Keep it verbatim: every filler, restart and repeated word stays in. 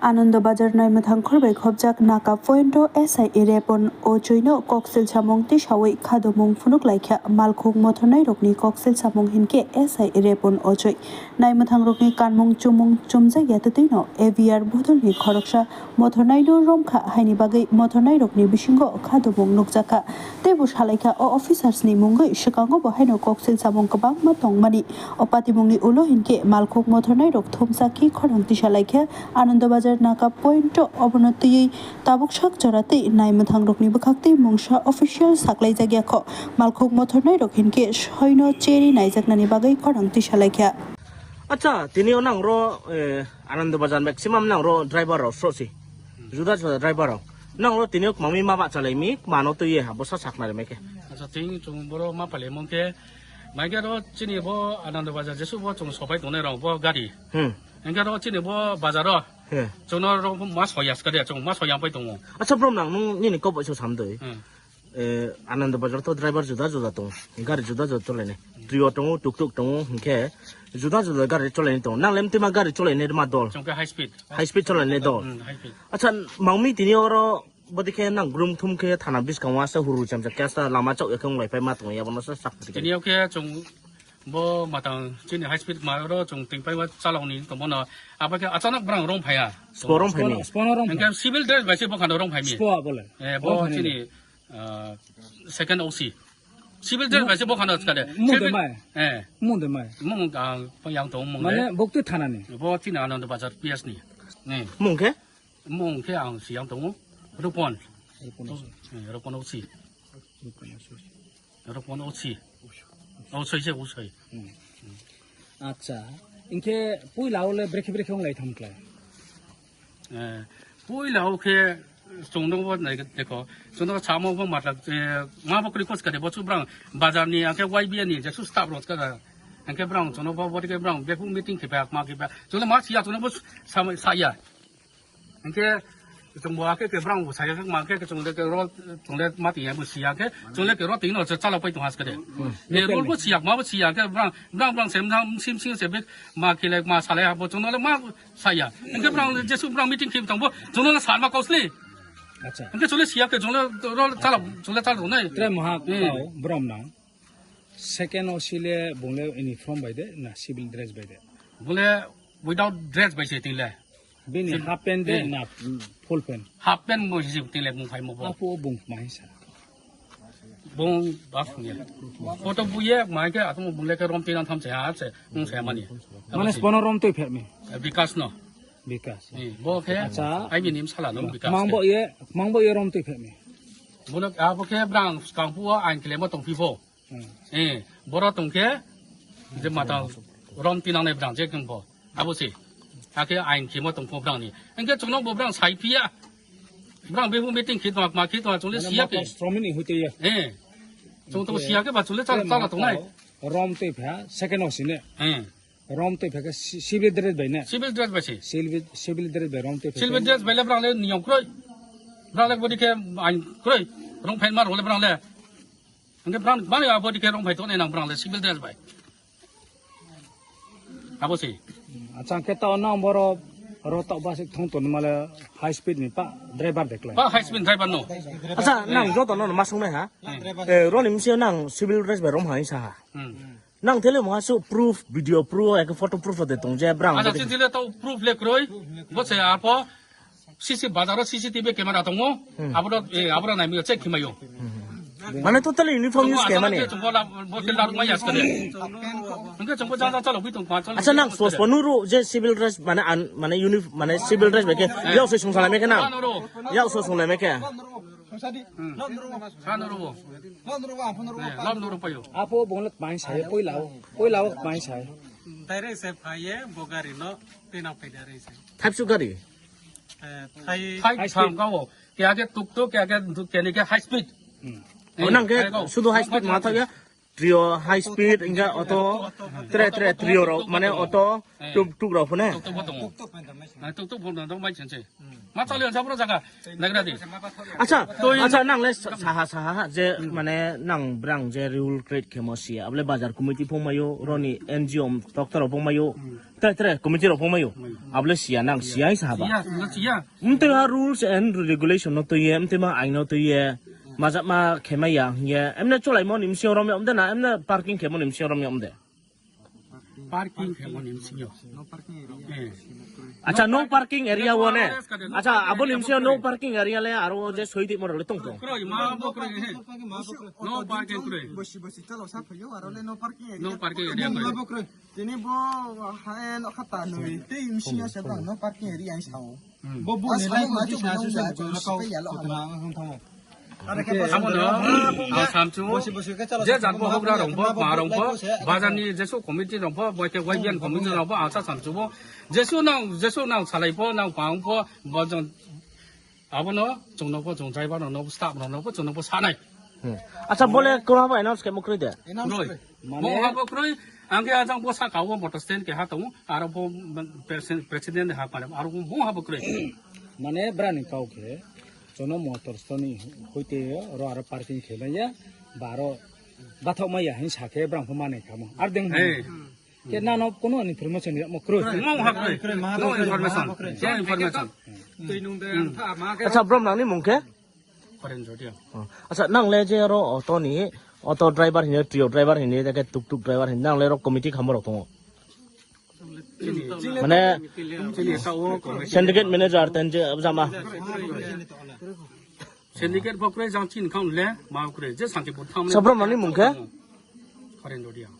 Anando Bazar naimwthang khorbai khobjak Naka Point o S I A Repon Ochoi no koksil samung tisawi khadomung phunuk laikha. Malkhung mothornai rokni koksil samung hinkhe S I A Repon Ochoi naimwthang rokni kanmung chumung chumjak ya twtwi no A V R bodolni khoroksa mothornai no romkha haini bagwi mothornai rokni bisingo khadomung nukjakha. Teibo salaikha o officers ni mungwi swkango bo haino koksil samung kwbangma tongmani. O patimungni ulo hinkhe malkhung mothornai rok thumsa khe khorang tisa laikha. Anando Bazar Naka Point o obono twiwi tabuk sak jora tei naimwthang rokni bwkhak tei mungsa official saklaijak ya kho. Malkhung mothornai rok hinkhe soino cheri naijaknani bagwi khorang tisa laikha. Acha, tini o nang ro, eh, Anando Bazar maximum nang ro driver rok srosi. Juda juda driver rok. Nang ro tini o mami ma ba chalai mi, mano twi ye ha, bosa sakna re meke. Acha, tini chung boro ma pale mong ke, mai ke ro chini bo Anando Bazar jesu bo chung sopai tongnai rok bo gari. Hmm. Hingke ro chini bo bazar o. He. Chwngno ro ma soya skade, chwng ma soya pai tongo. Acha bro, nang nung nini kok bai so sam doi. Hmm. Eh, Anando Bazar to driver juda juda tongo. Gari juda juda cholainai. Trio tongo, tuk tuk tongo, hingke juda juda gari cholainai tongo. Nang lem tima gari cholainai ma dol. Chwng khe high speed. High speed cholainai dol. Hmm, high speed. Acha, mangmi tini oro bodi khe nang grum thum khe thana bwskango asa huru chamcha khe asa lama chok ya khe wng lai pai ma tongo ya bono sa sak. Tini o khe chwng Bo matang chini high speed ma oro chwng tingpai ma chalok ni tongmano. Abo khe achanak brang rong phaiya. Spo rong phaini. Spo rong phai. Engke civil dress bai se bokhano rong phaini. Spo abole. Eh, bo rong phaini. Chini, ah, second O C. Civil dress bai se bokhano skade. Mung de mai. Eh. Mung de mai. Mung, ah, yang tong mung de. Mane bokti thana ni. Bo chini Anand Bazar P S ni. Ni. Mung khe? Mung khe ang siyang tongo. Rupon. Rupon O C. Eh, Rupon O C. Rupon O C. Rupon O C. O C se O C. Hmm. Acha. Inke puila ole brekhe brekhe wng lai tham klai. Eh, puila o khe chwng nw bo nai dekho. Chwng nw samo bo matlak, eh, ma bo kwrwi kos kare bo chu brang bazar ni, angke Y B A ni je su staff rot ka. Angke brang chwng nw bo bo ke brang beku meeting khe ba ma khe ba. Chwng nw ma siya chwng nw bo sa, sa ya. Hingke chwng bo hakhe ke brang bo saya khe ma khe chwng le ke rol chwng le ma tiya bo siya khe chwng le ke rol tino cha chala pai tong has kade. Ne rol bo siya ma bo siya khe brang brang brang sem na sim sim se bek ma khe le ma salai ha bo chwng le ma saya. Hingke brang jesu brang meeting khe tong bo chwng le sa ma kausli. Acha. Hingke chwng le siya khe chwng le rol chala chwng le chala nai. Tre maha kau brom nang. Second O C le bung le uniform bai de na civil dress bai de? Bung le without dress bai se tin le. Bini half pant de na full pant? Half pant bo se tin le bung phai mo bo. Apo bung mai sa. Bung ba phung ye. Photo bu ye mai ke atum bung le ke rom tin tham se ha se bung se mani. Mane spono rom tui pher mi? Bikas no. Bikas. Ni bo khe. Acha. Ai mi nim sala no Bikas. Mang bo ye, mang bo ye rom tui pher mi? Bono abo khe brang skang pu ain kle mo tong pi bo. Hmm. Eh, boro tongkhe je mata rom tinang nai brang je keng bo. Abo se. Hakhe ain khimo tongkho brang ni. Engke chwngno bo brang sai phiya. Brang behu meeting khit ma, ma khit ma chwngno siya ke. Sromini huite ya. Eh. Chwng to siya ke ba chwle chala chala tongnai. Rom tei pha second o sine. Eh. Rom tei pha ke si-, civil dress bai ne. Civil dress bai se. Civil, civil dress bai rom tei pha. Civil dress bai le brang le niyom kroi. Brang le bodi ke ain kroi. Rong phain mar le brang le. Hingke brang, bang ya body ke rong phai tongnai nang brang le civil dress bai. Abo se. Acha, hingke tao nang boro ro tao bus thong ton male high speed ni pa driver dekle. Pa high speed driver no. Acha, nang joto no ma sung nai ha. Hmm. Eh, roni misi nang civil dress bai rong hai sa ha. Hmm. Nang tele mo ha su proof, video proof, eke photo proof de tong je brang. Acha, body. Chini le tao proof le kroi. Bo se apo. C C bazar o C C T V camera tongo. Hmm. Aboro, eh, aboro nai mi check khimai o. Hmm. Mane totally uniform use khe mane. Chungbo la, bo ke la rwmai ya skade. Hingke chungbo jang jang chalo bui tong pa chalo. Acha nang sos panu ro je civil dress mane an, mane unif-, mane civil dress beke. Eh. Yau se sung salai meke na. Ano ro. Yau se sung lai meke. Hmm. Ano ro. Eh, lam no ro payo. Apo bonglek mai sai, poilao, poilao mai sai. Direct se phaye bo gari no tena phaida re se. Thapsu gari. Eh, thai. Thai. High speed. Thang kao. Kya ke tuk tuk, kya ke tuk, kya ni ke high speed. Hmm. Eh, oh, nang ke thai kao. Sudu high speed ma thak ya. Trio high speed, hingke auto, tre, tre, trio rok, mane auto, tuk, tuk rok phone. Tuk, tuk bo tongo. Na tuk, tuk bo tongo, mai chense. Ma chali ang sabro jaga. Nagra di. Acha, acha, nang le sa-, saha, saha, je, mane, nang brang je rule create khemo siya. Abole bazar committee phongmayo, roni N G O doctor phongmayo. Tre, tre, committee rok phongmayo. Abole siya, nang siya hai saha ba. Siya, siya. Mtema rules and regulation no tuye, mtema ain no tuye. Majak ma khema ya, ye. Emne cholai mo nimsi orom ya, omde na, emne parking khemo nimsi orom ya, omde. Parking khemo nimsi yo. Eh. Acha, no parking area wo ne. Acha, abo nimsi no parking area le, aro je soi di mo le tong tong. Kroi, ma bo kroi, he. No parking kroi. Bosi, bosi, chalo, sa phayo, aro le no parking area. No parking area kroi. Ma bo kroi. Tini bo, ha, no khata noi. Te imsi ya se ba, no parking area ai sao. Bo bo ni lai ko ji sa su sa ko ko ko na hung thamo. Amo no, ang samchu. Je jan bo hobra rong bo, ma rong bo, bazar ni jesu committee rong bo, boite waibian committee rong bo, ang sa samchu bo. Jesu nang, jesu nang salai bo, nang pang bo, bo jong. Abo no, chung no bo, chung driver no, no staff no, no bo, chung no bo sanai. Hmm. Acha, bole kora ba announce ke mo kroi de. Kroi. Mane bo ha bo kroi, ang ke ajang bo saka o motor stand ke ha tongo, aro bo president, president ha pare, aro bo ha bo kroi. Mane brani kau ke, jono motor stand ni hoite ro aro parking khe maya, baro bathok maya hin sake brang pho mane kamo. Ar deng. Hey. Ke nano kono information ya mo kroi. Mo ha kroi. No information. No information. Twi nung de ang tha ma ke. Acha, brom nang ni mung ke? Karen Jodia. Oh. Acha, nang le je ro auto ni, auto driver hine, trio driver hine, jake tuk tuk driver hine, nang le ro committee khamo rok tongo. Mane, chini sa o committee. Syndicate manager ten je jama. Syndicate bo kroi jang chin khang le, ma kroi je santi bo tham. Sabrom nang ni mung ke? Karen Jodia.